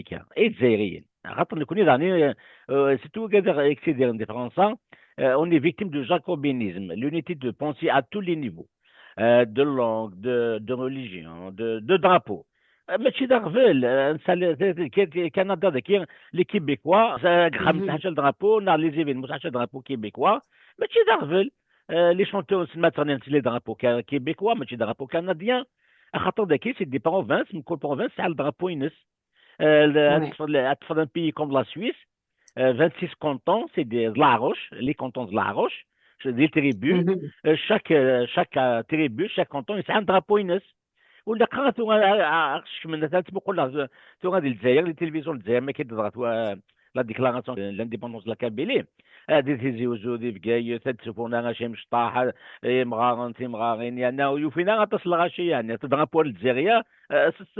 Amerika, i Izzayriyen. Axaṭer nekkni daɣen, euh, surtout wigad i yettidiren di Fransa, euh, on est victime du jacobinisme, l'unité de pensée à tous les niveaux, euh, de langue, de, de religion, de, de drapeau. Euh, mačči d aɣbel, euh, nsa le, le, le, le Canada dagi, les Québécois, euh, deg uxxam n ḥaca drapeau, neɣ les événements ḥaca drapeau québécois, mačči d aɣbel. Euh, les chanteurs, c'est maintenant les drapeaux ca-, québécois, mačči drapeau canadien. Axaṭer dagi, c'est des provinces, mkul province tesɛa le drapeau-ines. Euh, le, ad teṭṭfeḍ, ad teṭṭfeḍ un pays comme la Suisse, euh, vingt-six cantons, c'est des, d leɛruc, les cantons d leɛruc, c'est des tribus. Euh, chaque, euh, chaque, euh, tribu, chaque canton, yesɛa un drapeau-ines. Ur ilaq ara tura a, a, a, ad kecmen, atan ttmuquleɣ, euh, tura di Lezzayer, di tilivizyu n Lezzayer, mi akka d-teḍra tura, euh, la déclaration de l'indépendance de la Kabylie. Euh, di Tizi Uzzu, di Bgayet, ad d-ssufuɣen arrac imecṭaḥ, euh, imɣaren, timɣarin, yerna ur yufin ara aṭas n lɣaci, yeɛni, drapeau n Lezzayer, euh, s, s,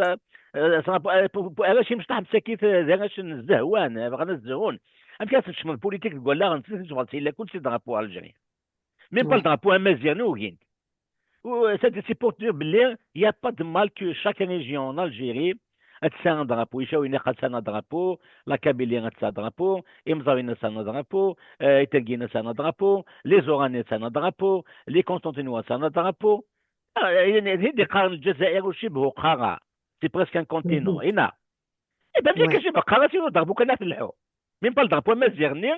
euh, s, euh, pour, pour, arrac imecṭaḥ msakit, euh, d arrac n zzehwan, euh, bɣan ad zhun. Amek ara tkecmeḍ politique deg wallaɣ-nsen, tebɣa tilla kullec drapeau algérien. Même pas le drapeau amaziɣ, ugin. Ou, euh, c'est, c'est pour dire belli il y a pas de mal que chaque région en Algérie ad tesɛu un drapeau. Icawiyen ad sɛun un drapeau, la Kabylie ad tesɛu un drapeau, Imẓabiyen ad sɛun un drapeau, euh, Itergiyen ad sɛun un drapeau, les Oranais ad sɛun un drapeau, les Constantinois ad sɛun un drapeau. Ah, euh, d, d, d, qqaren Lezzayer ur cibeh uqara. C'est presque un continent. Ina. Eh ben, bien que cibeh uqara, c'est le drapeau kan ad telḥu. Même pas le drapeau amaziɣ-nni,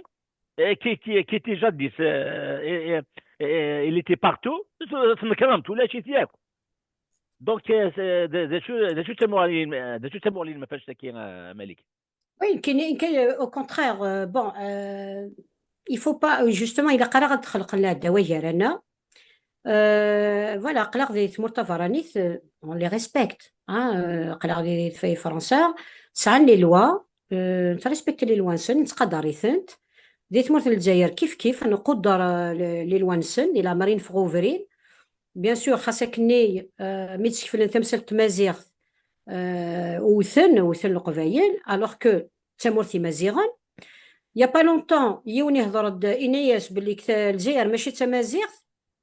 euh, qui, qui, qui était jadis, euh, et, et, et il était partout, tnekremt, ulac-it yakk. Donc, euh, c'est, d, d acu, d acu d tamuɣli, d acu d tamuɣli n Mafach tagi, euh, Malik? Oui, كاين، كاين، au contraire, euh, bon, euh, il faut pas, justement, il a قرار تخلق لنا دواء جارنا. Euh, voilà, aql-aɣ di tmurt tabeṛṛanit, euh, on les respecte, hein, euh, aql-aɣ di, di Fransa, sɛan les lois, euh, nettrespekti les lois-nsen, nettqadar-itent. Di tmurt n Lezzayer, kif kif, nquder, euh, les, les lois-nsen, di leɛmer i neffeɣ ubrid. Bien sûr, xas akkenni, euh, mi d-skeflen tamsalt n tmaziɣt, euh, wten, wten Leqbayel, alors que d tamurt imaziɣen. Il y a pas longtemps, yiwen ihḍer-d, ini-as belli deg ta-, Lezzayer mačči d tamaziɣt,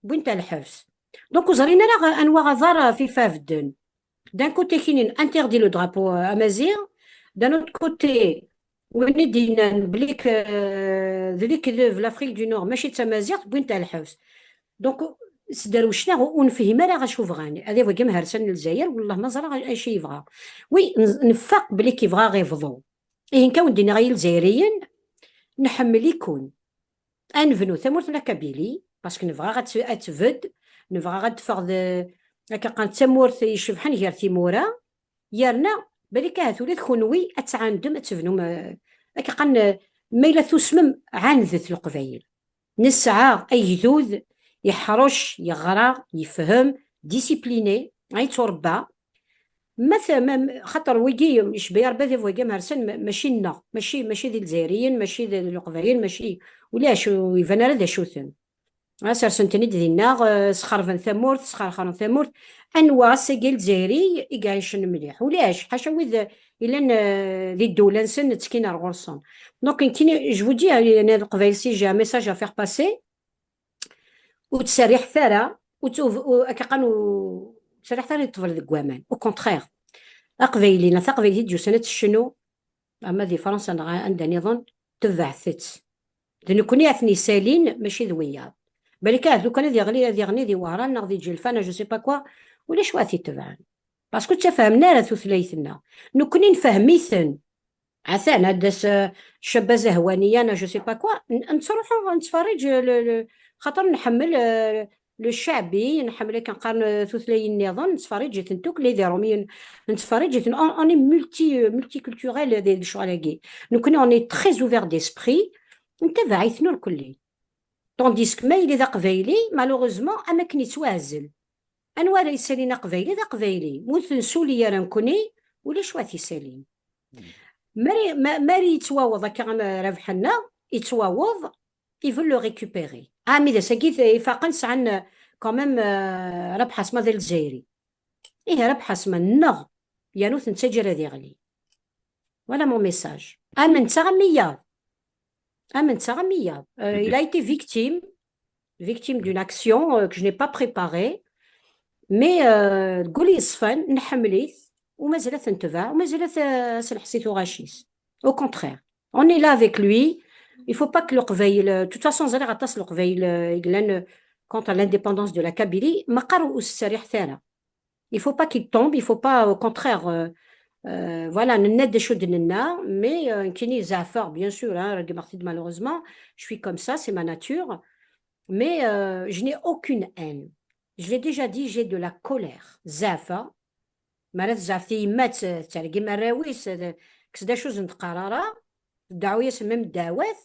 wwin-t ɣer lḥebs. Donc, ur ẓrin ara anwa aḍar ɣef i bedden. D'un côté, kinin interdit le drapeau, euh, amaziɣ, d'un autre côté, win i d-yennan belli k-, euh, d lekdeb, l'Afrique du Nord mačči d tamaziɣt, wwin-t ɣer lḥebs. Donc, sderwcen-aɣ, ur nefhim ara acu bɣan. Ad iwagem hersan n Lezzayer, wellah ma ẓriɣ acu yebɣa. Oui, n-, nfaq belli k-, yebɣa ɣ-ibḍu. Ihi, nekk a wen-d-iniɣ ay Ilzayriyen, nḥemmel-iken. Ad nebnu tamurt n la Kabylie, parce que nebɣa ad t-, ad tbedd, nebɣa ad teffeɣ d, akka qqaren, d tamurt icebḥen gar timura, yerna balak ahat ula d kunwi ad tɛandem, ad tebnum, eh, akka qqaren, eh, ma yella tusmem, ɛandet Leqbayel. Nesɛa agdud iḥṛec, yeɣra, yefhem, discipliné, ay yettuṛebba. Ma t-, ma, ma, xaṭer wigi, icebba Ṛebbi ad yaf wigi amhersan, ma-, mačči nneɣ, mačči, mačči d Ilzayriyen, mačči d Leqbayel, mačči, ulac, ur iban ara d acu-ten. Ah, sersen-ten-id dinna, eh, sxerben tamurt, sxerxren tamurt. Anwa ass-agi Lezzayer i iɛicen mliḥ? Ulac, ḥaca wid, eh, yellan, eh, di ddewla-nsen, ttekkin ar ɣur-sen. Donc, nekkini, je vous dis, eh, Leqbayel, si j'ai un message à faire passer, ur ttserriḥet ara, ur tt-, ur, ur, akka qqaren, ur ttserriḥet ara i ṭṭbel deg waman. Au contraire, Aqbayli neɣ Taqbaylit i d-yusan ad tecnu, ama di Fransa neɣ anda nniḍen, tebɛet-tt. D nekkni ad ten-isalin, mačči d wiyaḍ. Balak ahat lukan ad yeɣli, ad yeɣni di Wehran neɣ di Ǧelfa neɣ je sais pas quoi, ulac wa ad t-itebɛen. Parce que ur ttafhamen ara tutlayt-nneɣ. Nekkni nfehhem-iten. Atan, ad d-tas, euh, ccaba zahwaniya neɣ je sais pas quoi, n-, nettruḥu, nettferriǧ, euh, le, le, xaṭer nḥemmel, euh, le ccaɛbi, nḥemmel akken qqaren, euh, tutlayin nniḍen, nettferriǧ-itent akk, les Romiens, nettferriǧ-iten, on, on est multi, euh, multiculturel di, di lecɣal-agi. Nekkni, on est très ouvert d'esprit, ntabaɛ-iten ur kulli. Tandis que ma yili d aqbayli, malheureusement, am akken yettwaɛzel. Anwa ara yessalin aqbayli, d aqbayli. Ma ur t-nsuli ara nekkni, ulac wa t-issalin. Mari, ma, mari yettwaweḍ akka am Rabeḥ-nneɣ, yettwaweḍ, ils veulent le récupérer. Ah, mi d ass-agi t-, ifaqen sɛan, euh, quand même, euh, Rabeḥ Asma d Lezzayer. Ih, Rabeḥ Asma, nneɣ, yernu ur t-nettaǧǧa ara ad iɣli. Voilà mon message. Am netta am wiyaḍ. Am netta am wiyaḍ. Euh, il a été victime, victime d'une action, euh, que je n'ai pas préparée. Mais, euh, deg wul yeṣfan, nḥemmel-it, u mazal ad t-netbeɛ, u mazal ad t-, ad s-nḥess i tuɣac-is. Au contraire, on est là avec lui. Il faut pas que Leqbayel, euh, de toute façon, ẓriɣ aṭas Leqbayel, euh, i yellan, euh, contre l'indépendance de la Kabylie, meqqar ur s-tserriḥet ara. Il faut pas qu'il tombe, il faut pas, au contraire, euh, euh, voilà, nenna-d acu d-nenna, mais, euh, nekkini zeɛfeɣ, bien sûr, hein, regmeɣ-t-id malheureusement, je suis comme ça, c'est ma nature, mais, euh, je n'ai aucune haine. Je l'ai déjà dit, j'ai de la colère. Zeɛfeɣ. Mi ara tzeɛf tyemmat, tettergim arraw-is, d-, kkes-d acu ur sen-teqqar ara, tdeɛɛu-yasen même ddeɛwat,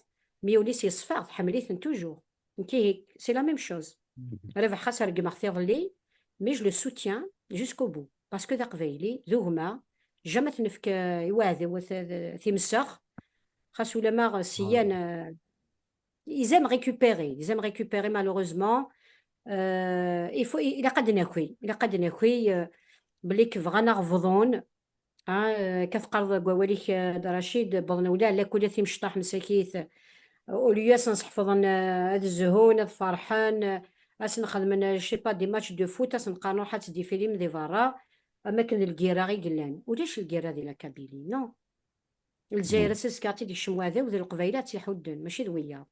mi ul-is yeṣfa, tḥemmel-iten toujours. Nekk ihi, c'est la même chose. Rabeḥ xas regmeɣ-t iḍelli, mais je le soutiens jusqu'au bout. Parce que d aqbayli, d gma, jamais ad t-nefk, euh, i waɛdaw, ad t-, ad t-imsex. Xas ulamma s yan, euh, ils aiment récupérer, ils aiment récupérer malheureusement. Euh, il faut, ilaq ad d-naki, ilaq ad d-naki, euh, belli bɣan ad aɣ-bḍun. Ah, euh, akka teqqareḍ deg wawal-ik, euh, d Racid, bḍan ula lakul timecṭaḥ msakit. Au lieu ad sen-sḥefḍen, euh, ad zhun, ad ferḥen, euh, ad sen-xedmen, euh, je sais pas, des matchs de foot, ad sen-qqaren ruḥ ad tdifilim di berra, am akken d lgirra i yellan. Ulac lgirra di la Kabylie, non. Lezzayer ass azekka ad tt-id-yekcem waɛdaw, d Leqbayel ad tt-iḥudden, mačči d wiyaḍ.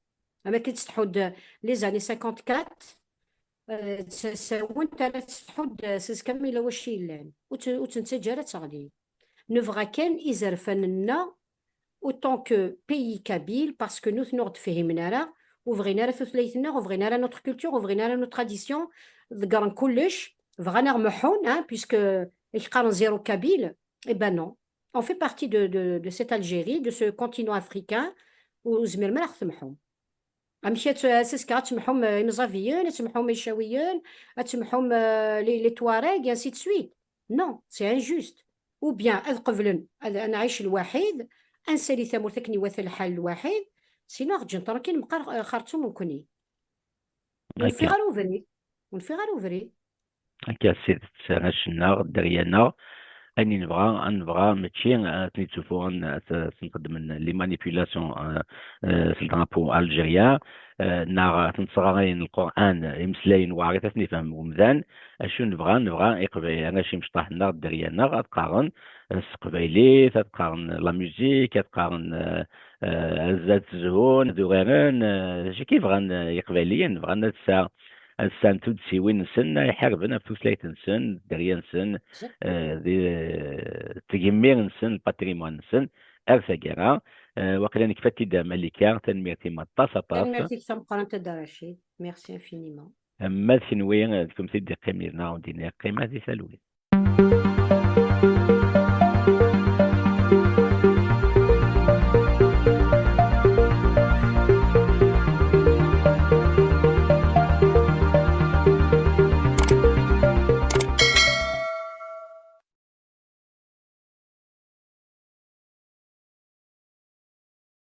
Am akken tt-tḥudd les années cinquante-quatre, euh, d tasawent ara tt-tḥudd s azekka mi yella wacu yellan. Ur tt-, ur tt-nettaǧǧa ara ad teɣli. Nebɣa kan izerfan-nneɣ, autant que pays kabyle, parce que nutni ur ɣ-d-fhimen ara, ur bɣin ara tutlayt-nneɣ, ur bɣin ara notre culture, ur bɣin ara notre tradition, ḍeggren kullec, bɣan ad ɣ-meḥḥun, hein, puisque i k-qqaren zéro kabyle, eh ben non. On fait partie de, de, de cette Algérie, de ce continent africain, ur tezmirem ara ad ɣ-temḥum. Amek ad, ass azekka ad temḥum, euh, imẓabiyen, ad temḥum icawiyen, ad temḥum, euh, les, les Touaregs, et ainsi de suite. Non, c'est injuste. Ou bien ad qeblen ad, ad nɛic lwaḥid, ad nsali tamurt akken iwata lḥal lwaḥid, sinon ad ɣ-ǧǧen tranquille meqqar, euh, xerṣum nekkni. Ur nfiɣ ara ubrid. Ur nfiɣ ara ubrid. Akka s tidet, arrac-nneɣ, dderya-nneɣ, ayen i nebɣa, ad nebɣa, mačči ad ten-id-ssufuɣen, ad t-, ad ten-xeddmen les manipulations, euh, euh, s le drapeau algérien, euh, neɣ ad ten-sɣarayen Lqur'an, imeslayen weɛrit ad ten-ifhem umdan. Acu nebɣa? Nebɣa iqba-, arrac imecṭaḥ-nneɣ, dderya-nneɣ, ad qqaren, euh, s teqbaylit, ad qqaren la musique, ad qqaren, euh, euh, ad, ad zhun, ad uraren, euh, d acu akka i bɣan, euh, Yiqbayliyen, bɣan ad sa-, ad sɛan tuddsiwin-nsen, ay ḥarben ɣef tutlayt-nsen, dderya-nsen, euh, d, d tgemmir-nsen, le patrimoine-nsen, ar taggara. Euh, waqila nekfa-t-id a Malika, tanemmirt-im aṭas, aṭas. Tanemmirt-ik tameqqrant a Dda Racid. Merci infiniment. Ma d kenwi, d kennemti i d-iqqimen yid-neɣ, ur d-yenni qqim, ad di talwit.